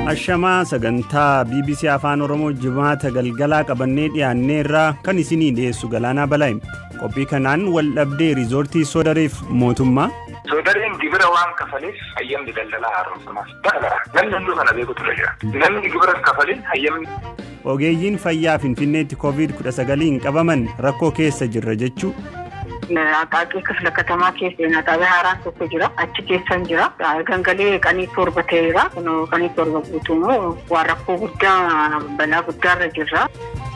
Ashamaa sagantaa BBC Afaan Oromoo jimaata galgalaa qabannee dhiyaanneerraa kan isinii dhiyeessu Galaanaa Balaayim. Qophii kanaan wal dhabdee riizoortii Soodareef mootummaa. Soodareen gibira waan kafaleef hayyamni daldalaa haaromsamaaf bara bara namni hunduu kana beekutu irra jira. Namni gibira kafalin hayyamni. Ogeeyyiin fayyaa Finfinneetti COVID-19 qabaman rakkoo keessa jirra jechuu. Aqaaqii ክፍለ ከተማ keessa ጤና haaraan tokko jira. Achi keessan jira. Gangalee qanii 7 ta'eera. Qanii 7 guutuu waan rakkoo guddaa balaa guddaarra jirra.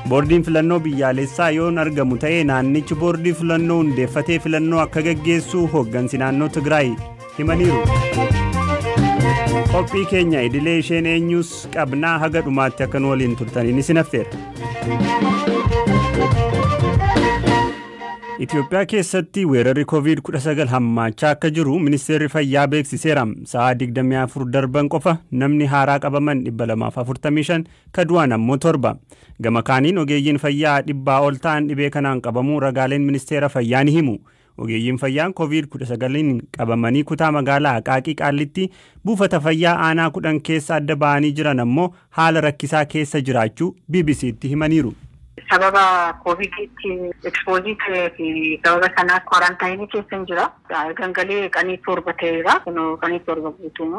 Boordiin filannoo biyyaalessaa yoon argamu ta'ee naannichi boordii filannoo hundeeffatee filannoo akka gaggeessu hooggansi naannoo Tigraay himaniiru. Qophii keenya idilee isheen eenyus qabnaa haga dhumaatti akka nu waliin turtaniin isin affeera. Itoophiyaa keessatti weerarri COVID-19 hammaachaa akka jiru ministeerri fayyaa beeksiseera. Sa'a 24 darban qofa namni haaraa qabaman 245 ka du'an ammoo 7. Gama kaaniin ogeeyyiin fayyaa 100 ol ta'an dhibee kanaan qabamuu ragaaleen ministeera fayyaa ni himu. Ogeeyyiin fayyaan COVID-19 qabamanii kutaa magaalaa Aqaaqii Qaallitti buufata fayyaa aanaa 10 keessa adda ba'anii jiran ammoo haala rakkisaa keessa jiraachuu BBC'tti himaniiru. Sababa COVIDitti exposii ta'ee fi sababa sanaa kwarantaayinii keessa jira. Gangalee qanii 7 ta'eera. Qanii 7 guutuu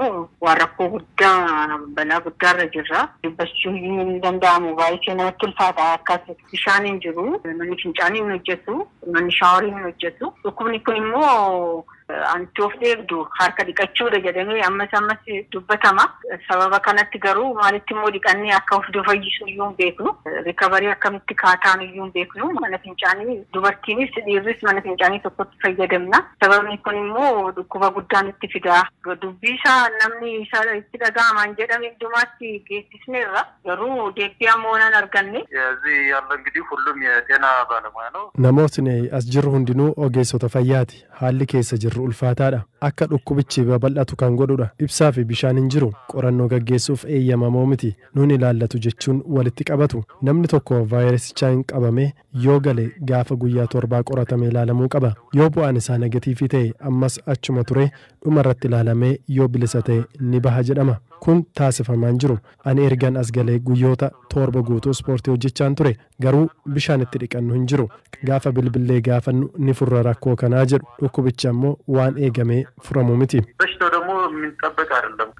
waan rakkoo guddaa balaa guddaarra jirra. Dubbachuu hin danda'amu baay'ee namatti ulfaata. Akkas bishaan hin jiru, manni fincaanii hin hojjetu, manni shaaworii hin hojjetu. Dhukkubni kun immoo anti of eegdu harka dhiqachuudha jedhamee ammas ammas dubbatama. Sababa kanatti garuu maalitti immoo dhiqannee akka of fayyisu iyyuu hin beeknu. Rikabarii akkamitti kaataan iyyuu hin beeknu. Mana fincaanii dubartiinis dhiirris mana fincaanii tokkotti fayyadamna. Sababni kun immoo dhukkuba guddaa nutti fida. Dubbii isaa namni isaa itti dhaga'aman jedhame hundumaatti geessisneerra. Garuu deebii ammoo nan arganne. እዚህ ያለ እንግዲህ ሁሉም የጤና ባለሙያ ነው። Namootni as jirru hundinuu ogeessota fayyaati. Haalli keessa jirru ulfaataadha. Akka dhukkubichi babal'atu kan godhudha. Ibsaa fi bishaan hin jiru. Qorannoo gaggeessuuf eeyyamamoo miti. Nuun ilaallatu jechuun walitti qabatu. Namni tokko vaayirasichaan qabame yoo gale gaafa guyyaa 7 qoratame ilaalamuu qaba. Yoo bu'aan isaa negatiivii ta'e ammas achuma ture dhuma irratti ilaalamee yoo bilisa ta'e ni baha jedhama. Kun taasifamaan jiru. Ani ergan as galee guyyoota 7 guutuu ispoortii hojjechaan ture. Garuu bishaan itti dhiqannu hin jiru. Gaafa bilbillee gaafannu ni furra rakkoo kanaa jedhu. Dhukkubichi ammoo waan eegamee furamu miti. በሽታው ደግሞ የሚጠበቅ አይደለም።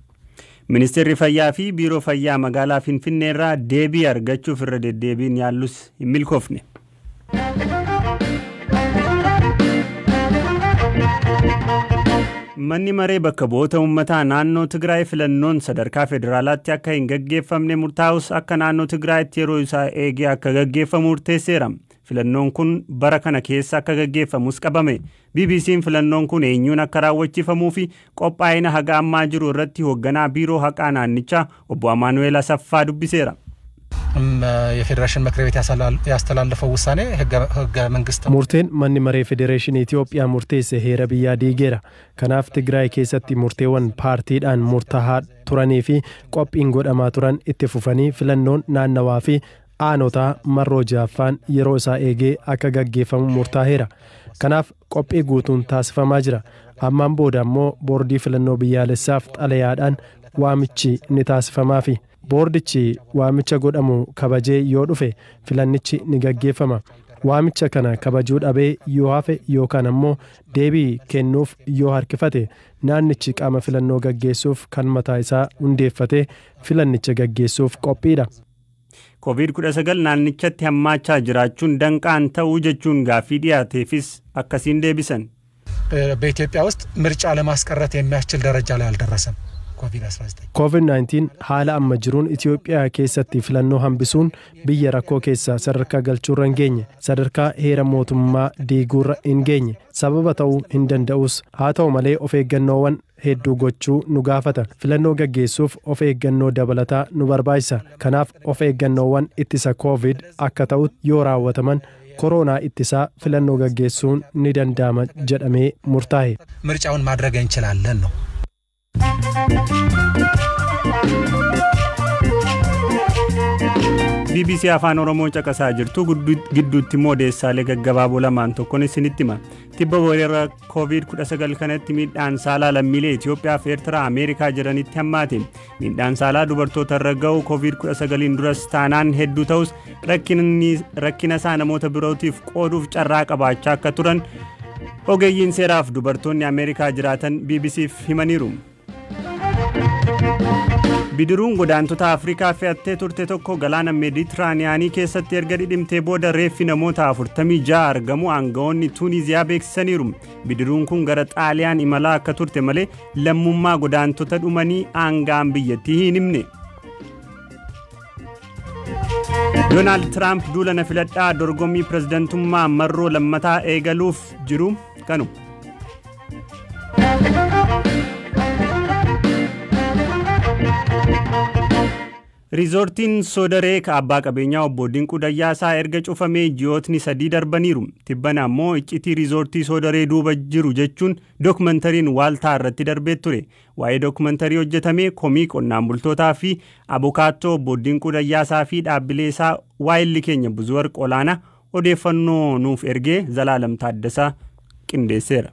Ministeerri Fayyaa fi Biiroo Fayyaa magaalaa Finfinnee irraa deebii argachuuf irra deddeebiin yaallus hin milkoofne. Manni maree bakka bu'oota uummataa naannoo Tigraay filannoon sadarkaa federaalaatti akka hin gaggeeffamne murtaa'us akka naannoo Tigraayitti yeroo isaa eegee akka gaggeeffamu murteesseera. Filannoon kun bara kana keessa akka gaggeeffamus qabame. BBC'n filannoon kun eenyuun akka raawwachiifamuu fi qophaa'ina haga ammaa jiru irratti hoogganaa biiroo haqaa naannichaa obbo Amaanu'eel Asaffaa dubbiseera. የፌዴሬሽን ምክር ቤት ያስተላለፈው ውሳኔ ህገ መንግስት Murteen manni maree federeeshinii Itoophiyaa murteesse heera biyyaa diigeera. Kanaaf Tigraay keessatti murteewwan paartiidhaan murtaa'aa turanii fi qophiin godhamaa turan itti fufanii filannoon naannawaa fi aanotaa marroo 6ffaan yeroo isaa eegee akka gaggeeffamu murtaa'eera. Kanaaf qophii guutuun taasifamaa jira. Ammaan booda ammoo boordii filannoo biyyaalessaaf xalayaadhaan waamichi ni taasifamaafi. Boordichi waamicha godhamu kabajee yoo dhufe filannichi ni gaggeeffama. Waamicha kana kabajuu dhabee yoo hafe yookaan ammoo deebii kennuuf yoo harkifate naannichi qaama filannoo gaggeessuuf kan mataa isaa hundeeffatee filannicha gaggeessuuf qophiidha. COVID-19 naannichatti hammaachaa jiraachuun danqaan ta'uu jechuun gaaffii dhiyaateefis akkasiin deebisan. በኢትዮጵያ ውስጥ ምርጫ ለማስቀረት የሚያስችል ደረጃ ላይ አልደረሰም። ኮቪድ-19 COVID-19 haala amma jiruun Itoophiyaa keessatti filannoo hambisuun biyya rakkoo keessa sadarkaa galchuurra hin geenye, sadarkaa heera mootummaa diiguurra hin geenye, sababa ta'uu hin danda'us. Haa ta'u malee of eeggannoowwan hedduu gochuu nu gaafata. Filannoo gaggeessuuf of eeggannoo dabalataa nu barbaachisa. Kanaaf of eeggannoowwan ittisa COVID akka ta'utti yoo raawwataman koronaa ittisaa filannoo gaggeessuun ni danda'ama jedhamee murtaa'e. ምርጫውን ማድረግ እንችላለን ነው። BBC Afaan Oromoo caqasaa jirtu. Gidduutti immoo odeessaalee gaggabaaboo lamaan tokkoon isinitti hima. Tibba weerara COVID-19 kanatti miidhaan saalaa lammiilee Itoophiyaa fi Eertiraa Ameerikaa jiranitti hammaate. Miidhaan saalaa dubartoota irra ga'u COVID-19 duras taanaan hedduu ta'us, rakkina isaa namoota birootiif qooduuf carraa qabaachaa akka turan ogeeyyiin seeraaf dubartoonni Ameerikaa jiraatan BBCf himaniiru. Bidiruun godaantota Afrikaa fe'attee turte tokko galaana Meeditiraaniyaanii keessatti erga dhidhimtee booda reeffi namoota 46 argamu aangawoonni Tuuniziyaa beeksisaniiru. Bidiruun kun gara Xaaliyaan imalaa akka turte malee lammummaa godaantota dhumanii aangaan biyyattii hin himne. Doonaald Tiraamp duula na filadhaa dorgommii pirezidantummaa marroo lammataa eegaluuf jiru kanu. Riizoortiin Soodaree ka abbaa qabeenyaa obbo Dinquu Dayyaasaa erga cufamee ji'ootni 3 darbaniiru. Tibbana ammoo iccitii riizoortii Soodaree duuba jiru jechuun dookumentariin waaltaa irratti darbee ture. Waa'ee dookumentarii hojjetamee komii qonnaan bultootaa fi abukaattoo obbo Dinquu Dayyaasaa fi dhaabbilee isaa waayilli keenya Buzuwarq Olaanaa odeeffannoo nuuf ergee Zalaalam Taaddasaa qindeesseera.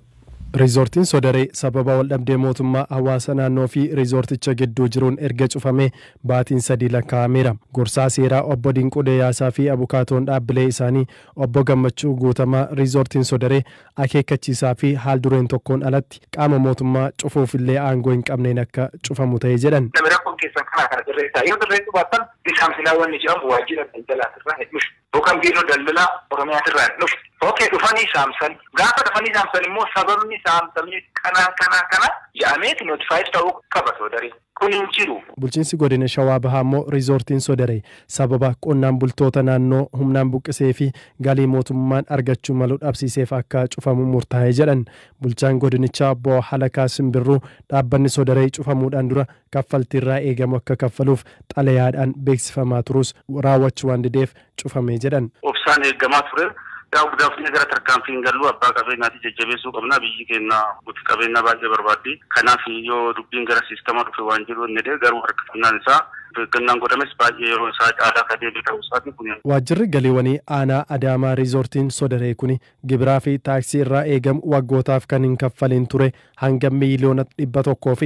Riizoortiin Sodaree sababa waldhabdee mootummaa, hawaasa naannoo fi riizoorticha gidduu jiruun erga cufamee baatiin 3 lakkaa'ameera. Gorsaa seeraa obbo Dinquu Dayyaasaa fi abukaatoon dhaabbilee isaanii obbo Gammachuu Guutamaa riizoortiin Sodaree akeekkachiisaa fi haal dureen tokkoon alatti qaama mootummaa cufuufillee aangoo hin qabneen akka cufamu ta'e jedhan. Namni rakkoon keessan kanaa kana sirreessaa. Yoo sirreessuu baattan bisaamsilaa wanni jedhamu waajjira daldalaatirraa hin dhufu. Yookaan biiroo daldalaa Oromiyaatirraa hin dhufu. Okay, dhufanii saamsan. Gaafa dhufanii saamsan immoo sababni saamsamni kanaa kanaa kana jedhameeti notified ta'uu qaba Soodaree. Kun hin jiru. Bulchiinsi godina Shawaa Bahaa immoo riizoortiin Sodaree sababa qonnaan bultoota naannoo humnaan buqqisee fi galii mootummaan argachuu malu dhabsiiseef akka cufamu murtaa'e jedhan. Bulchaan godinichaa obbo Halakaa Simbirruu dhaabbanni Sodaree cufamuudhaan dura kaffaltiirraa eegamu akka kaffaluuf xalayaadhaan beeksifamaa turus raawwachuu waan dideef cufame jedhan. Obsaan eegamaa ture. Yaa gaafni gara tarkaanfii hin gallu, abbaa qabeenyaatti jajjabeessuu qabna. Biyyi keenya guutuu qabeenya baay'ee barbaaddi. Kanaaf yoo dubbiin gara siistama dhufe waan jiru inni garuu harkifannaan isaa eeggannaan godhames baay'ee yeroo isaa caalaa kan deebi'e ta'uu isaati kun. Waajjirri galiiwwanii aanaa Adaamaa riizoortiin Sodaree kuni gibiraa fi taaksii irraa eegamu waggootaaf kan hin kaffalin ture hanga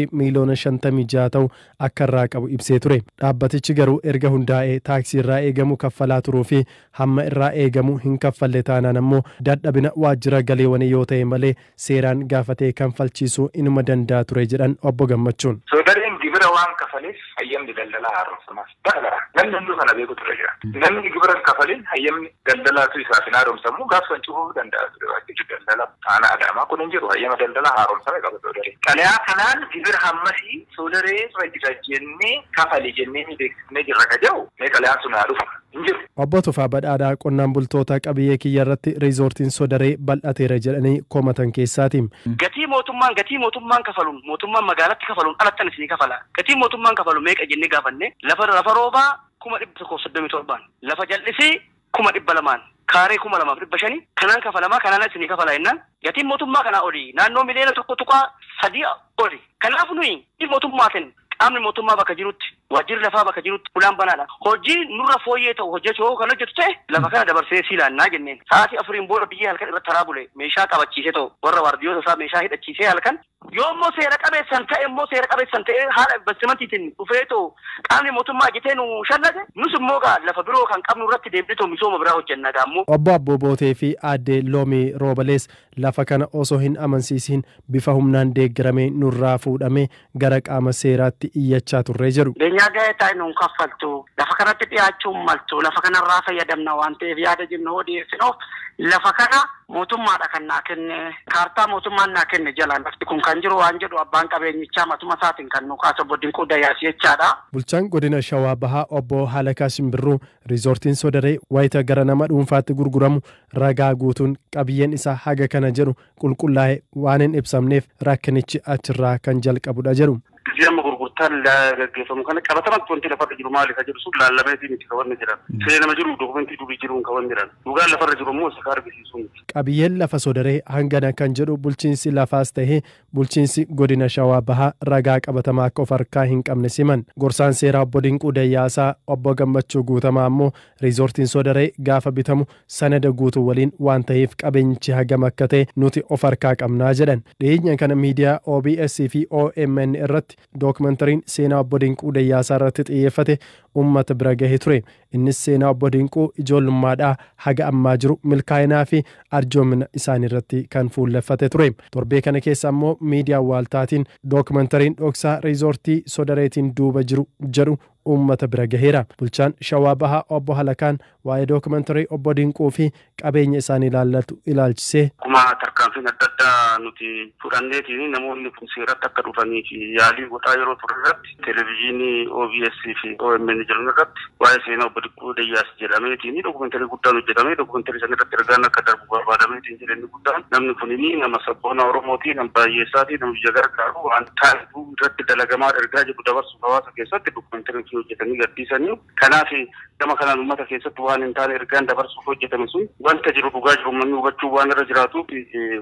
156,000,000 ta'u akka irraa qabu ibsee ture. Dhaabbatichi garuu erga hundaa'ee taaksii irraa eegamu kaffalaa turuu fi hamma irraa eegamu hin kaffalle taanaan ammoo dadhabina waajjira galiiwwanii yoo ta'e malee seeraan gaafatee kanfalchiisuu inuma danda'a ture jedhan obbo Gammachuun. Soodareen gibira waan kafaleef hayyamni daldalaa haaromsamaaf bara bara. Namni hunduu kana beeku ture jira. Namni gibira hin kafalin hayyamni daldalaatu isaaf hin haaromsamu gaafsan cufuu danda'a ture waajjirri daldalaa aanaa Adaamaa kun hin jiru, hayyama daldalaa haaromsame qaba Soodaree. Xalayaa kanaan gibira hammasii Soodaree irra jira jennee kafali jennee ni beeksifnee jirra ka jedhu mee xalayaan sun haa dhufu hin jiru. Obbo Tufaa Badhaadhaa qonnaan bultoota qabiyyee kiyya irratti riizoortiin Sodaree bal'ateera jedhanii komatan keessaati. Gatii mootummaan kafaluun, mootummaan magaalatti kafaluun alattan isinii kafala. Gatii mootummaan kafalu meeqa jennee gaafanne, lafa roobaa 137,000n, lafa jal'isii 200,000n, kaaree 2,500 kanaan kafalamaa, kanaan isinii kafala jennaan, gatiin mootummaa kanaa olii naannoo 1.3 miliyoona oli. Kanaaf nuyi mootummaatiin, qaamni mootummaa bakka jirutti, waajjirri lafaa bakka jirutti ulaan banaadha. Hojii nurra fooyyee ta'u hojjechuu yoo kan hojjetu ta'e lafa kana dabarsee siilaannaa jenneen. Sa'aatii 4n booda biyyee halkan irratti taraa bule meeshaa qabachiisee ta'u warra waardiyoota isaa meeshaa hidhachiisee, halkan yoo immoo seera qabeessan ta'e, immoo seera qabeessan ta'e haala investimentiitiin dhufee ta'u qaamni mootummaa jetee nu shallage, nus immoo gaa lafa biroo kan qabnu irratti deemnee ta'u misooma biraa hojjenna gaammoo. Obbo Abboo Bootee fi aadde Loomii Roobalees lafa kana osoo hin amansiisin bifa humnaan deeggaramee nurraa fuudhamee gara qaama seeraatti iyyachaa turree jedhu. Beenyaa ga'ee taa'e nuun kaffaltu, lafa kanatti dhiyaachuun maltu, lafa kanarraa fayyadamna waan ta'eef yaada jennu hoo dhiyeessinuuf, lafa kana mootummaadha kan naa kenne, kaartaa mootummaan naa kenne jala lafti kun kan jiru waan jedhu, abbaan qabeenyichaa matuma isaatiin kan nu kaase obbo Dinquu Dayyaas jechaadha. Bulchaan godina Shawaa Bahaa obbo Halakaa Simbirruu riizoortiin Sodaree wayita gara nama dhuunfaatti gurguramu ragaa guutuun qabiyyeen isaa haga kana jedhu qulqullaa'e waan hin ibsamneef rakkinichi achirraa kan jalqabudha jedhu. ጊዜ amma gurgurtaa Gurgurtaan gaggeeffamu kana qabatamatti wanti lafarra jiru maali ka jedhu sun laallameetii miti kan wanni jiran. Seenama jiru dokumentii durii jiruun kan wanni jiran. Dhugaan lafarra jiru immoo isa ka argisiisu miti. Qabiyyeen lafa Sodaree hangana kan jedhu bulchiinsi lafaas ta'ee bulchiinsi godina Shawaa Bahaa ragaa qabatamaa akka of harkaa hin qabne siman. Gorsaan seeraa obbo Dinquu Dayyaasaa, obbo Gammachuu Guutamaa ammoo riizoortiin Sodaree gaafa bitamu sanada guutuu waliin waan ta'eef qabeenyichi hagam akka ta'e nuti of harkaa qabnaa jedhan. Dhiyeenya kana miidiyaa OBS fi OMN irratti dookumentariin seenaa obbo Dinquu Dayyaasaa irratti xiyyeeffate uummata bira gahee ture. Innis seenaa obbo Dinquu ijoollummaadhaa haga ammaa jiru milkaa'inaa fi arjoomina isaanii irratti kan fuulleffate ture. Torbee kana keessa ammoo miidiyaa waaltaatiin dookumentariin dhoksaa riizoortii Sodareetiin duuba jiru jedhu uummata bira gaheera. Bulchaan Shawaa Bahaa obbo Halakaan waa'ee dookumentarii obbo Dinquu fi qabeenya isaanii ilaallatu ilaalchisee. Akkuma tarkaanfiin adda addaa nuti fudhanneetiin namoonni kun seeratti akka dhufanii fi yaalii godhaa yeroo turre irratti televezyiinii OBS fi OMN jedhamu irratti waa'ee seenaa obbo Dinquu Dayyaas jedhameetiin dookumentarii guddaan hojjetamee, dookumentarii sana irratti ergaan akka darbu barbaadameetiin jedhanii guddaan namni kunini nama sabboona Oromootii, nama baay'eessaatii, nama biyya gargaaru waan taasisu irratti dalagamaa ergaa jedhu dabarsuuf hawaasa keessatti dookumentarii hojjetanii gadhiisanii. Kanaaf gama kanaan uummata keessatti waan hin taane ergaan dabarsuuf hojjetame sun wanta jiru dhugaa jiru uummanni hubachuu waan irra jiraatuuf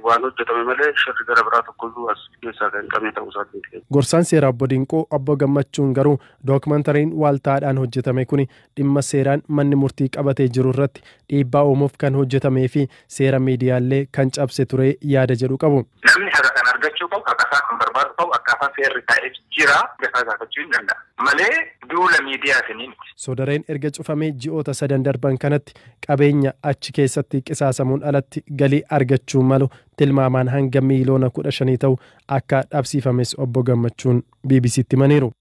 waan hojjetame malee shirri gara biraa tokkoyyuu as keessaa kan hin qabne ta'uu isaatiin. Gorsaan seeraa obbo Dinquu obbo Gammachuun garuu dookumentariin waaltaadhaan hojjetame kun dhimma seeraan manni murtii qabatee jiru irratti dhiibbaa uumuuf kan hojjetamee fi seera miidiyaallee kan cabse ture yaada jedhu qabu. Namni haqa kan argachuu qabu, haqa isaa kan barbaadu qabu, akkaataa seerri taa'ee jira gasaa gaafachuu hin danda'a. Malee duula miidiyaatiin miti. Sodareen erga cufamee ji'oota sadan darban kanatti qabeenya achi keessatti qisaasamuun alatti galii argachuu malu tilmaamaan hanga miiliyoona 15 ta'u akka dhabsiifames obbo Gammachuun BBCtti himaniiru.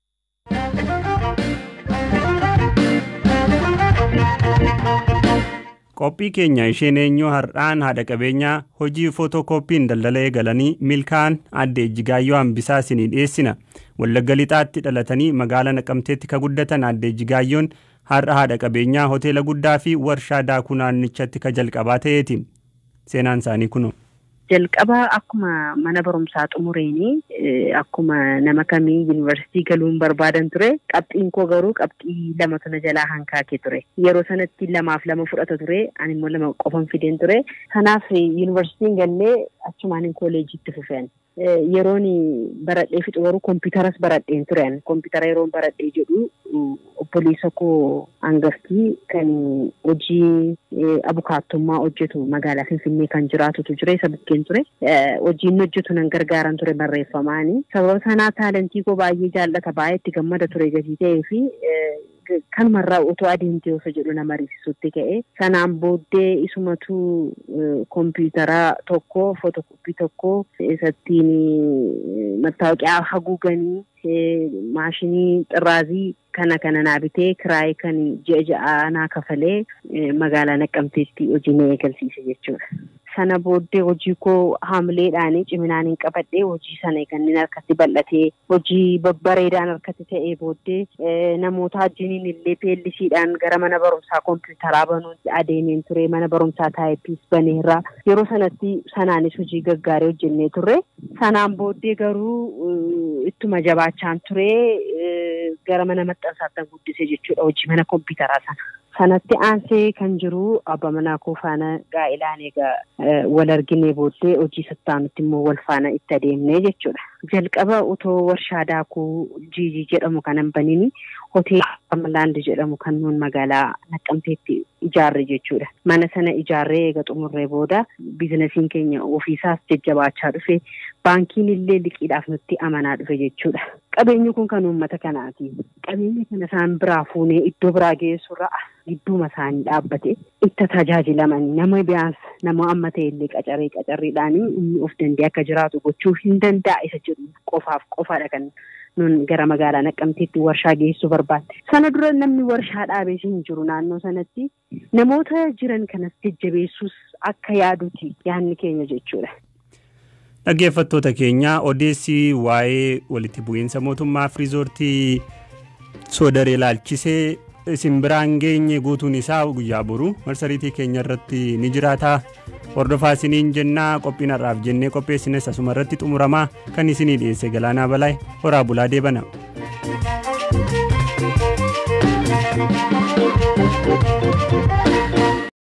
Qophii keenya isheen eenyuu har'aan haadha qabeenyaa hojii footokooppiin daldala eegalanii milkaa'an aadde Ejjigaayyoo Hambisaa isinii dhiyeessina. Wallagga Lixaatti dhalatanii magaalaa Naqamteetti ka guddatan aadde Ejjigaayyoon har'a haadha qabeenyaa hoteela guddaa fi warshaa daakuu naannichatti ka jalqabaa ta'eeti. Seenaan isaanii kunoo. Jalqaba akkuma mana barumsaa xumureenii akkuma nama kamii yuunivarsiitii galuun barbaadan ture. Qabxiin koo garuu qabxii lamatu na jalaa hankaakee ture. Yeroo sanatti lamaaf lama fudhata ture, ani immoo lama qofan fideen ture. Kanaaf yuunivarsiitiin gallee achumaan kooleejiitti fufeen. Yeroon baradhee fixu garuu kompiitaras baradheen ture. Kompiitara yeroon baradhee jedhu obboleessa koo hangaftii kan hojii abukaattummaa hojjetu magaalaa Finfinnee kan jiraatutu jire, isa bukkeen ture. Hojii inni hojjetu nan gargaaran ture barreeffamaani. Sababa sanaa taalentii koo baay'ee jaallata, baay'ee itti gammada ture gatii ta'ee fi kanumarraa otoo adeemtee osoo jedhu nama mariisisutti ka'e. Sanaan booddee isumatu kompiitara tokko, footokooppii tokko, isattiin mattaawoqiyaa haguuganii, maashinii xirraazii kana kana naa bitee, kiraayii kan ji'a ja'aa naa kafalee magaalaa Naqqamteetti hojii na eegalsiise jechuudha. Sana booddee hojii koo haamileedhaan ciminaan hin qabadhee, hojii sana kanneen harkatti bal'atee hojii babbareedaan harkatti ta'ee booddee namoota wajjiniin illee peellisiidhaan gara mana barumsaa kompiitaraa banuun adeemeen ture. Mana barumsaa taayippiis baneerra. Yeroo sanatti sanaanis hojii gaggaarii hojjennee turre. Sanaan booddee garuu ittuma jabaachaan ture, gara mana maxxansaatti guddise jechuudha hojii mana kompiitaraa sana. Sanatti aansee kan jiru abbaa manaa koo faana gaa'ilaan egaa wal arginee booddee hojii sattaanutti immoo wal faana itti adeemnee jechuudha. Jalqaba otoo warshaa daakuu Jiijii jedhamu kanan banini hoteela Amlaand jedhamu kan nuun magaalaa Naqqamteetti ijaarre jechuudha. Mana sana ijaarree eega xumurree booda biizinasiin keenya ofiisaas jajjabaachaa dhufe, baankiin illee liqiidhaaf nutti amanaa dhufe jechuudha. Qabeenyi kun kan uummata kanaati. Qabeenya kana isaan biraa fuunee iddoo biraa geessurra gidduuma isaanii dhaabbate itti tajaajilaman, nama biyaans nama amma ta'e illee qacaree qacarriidhaan inni of danda'e akka jiraatu gochuu hin danda'a isa jedhu qofaaf qofaadha kan nun gara magaalaa Naqqamteetti warshaa geessuu barbaadde. Sana dura namni warshaa dhaabee hin jiru naannoo sanatti, namoota jiran kanas jajjabeessuus akka yaaduti yaadni keenya jechuudha. Dhaggeeffattoota keenya, odeessi waa'ee walitti bu'iinsa mootummaa fi riizoortii Soodaree ilaalchisee isin biraan geenye guutuun isaa guyyaa boruu marsariitii keenya irratti ni jiraata. Hordofaa isiniin jennaa, qophiin har'aaf jennee qopheessines asuma irratti xumuramaa. Kan isinii dhiyeesse Galaanaa Balaay. Horaa bulaa, deebana.